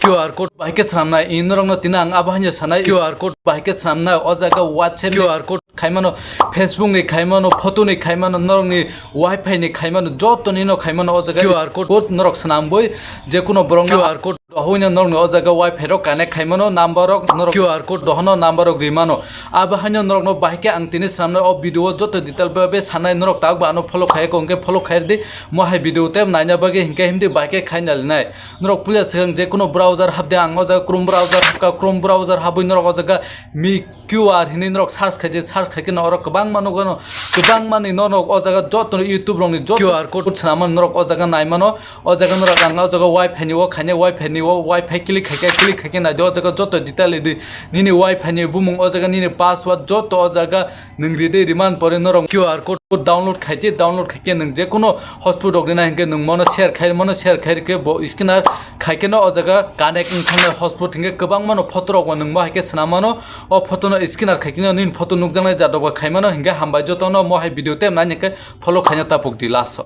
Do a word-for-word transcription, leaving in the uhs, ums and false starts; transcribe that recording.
Q R code bahai khe swnamnai, i norokno tini ang abo haino sanai, Q R code bahai khe swnamnai, o jaga WhatsApp ni Q R code khaimano, Facebook ni khaimano, photo ni khaimano, norokni Wi-Fi ni khaimano, joto nino khaimano o jaga Q R code, code norok swnambwi, je kuno borok Q R code dohwino norokni o jaga Wi-Fi rok connect khaimano, number rok norok Q R code dohono number rok rimano. Abo haino norokno bahai khe ang tini swnamnai o video o joto detail bai bai sanai, norok tak ba ano follow khai ko hwnkhe follow khai di, mo hai video te naina bagwi hinkhe himdi bahai khe khaina linai. Norok puila swkang je kuno browser habdi, ang o jaga Chrome browser habka, Chrome browser habwi norok o jaga mi Q R hinwi norok search khaidi, search khaikhe no oro kwbangma nukgwno, kwbangma ni norok o jaga joto YouTube rokni joto Q R code swnamano norok o jaga naimano, o jaga norok ang o jaga Wi-Fi ni o khainai, Wi-Fi ni o Wi-Fi click khaikhe, click khaikhe naidi o jaga joto detail idi, nini Wi-Fi ni bumung, o jaga nini password joto o jaga nwng ride, riman pore norok Q R code download khaidi, download khaikhe nwng je kuno hotspot rok rina hinkhe nwng mono share khai, mono share khai khe bo scanner khaikhe no o jaga connect wngthangna hotspot hinkhe kwbangma no photo rok bo nwng mo hai khe swnam mano. O photo no scanner khaikhe no nini photo nukjaknai jadok ba khaimano. Hinkhe hambai jotono mo hai video te nai hinkhe follow khaina tapuk di last o.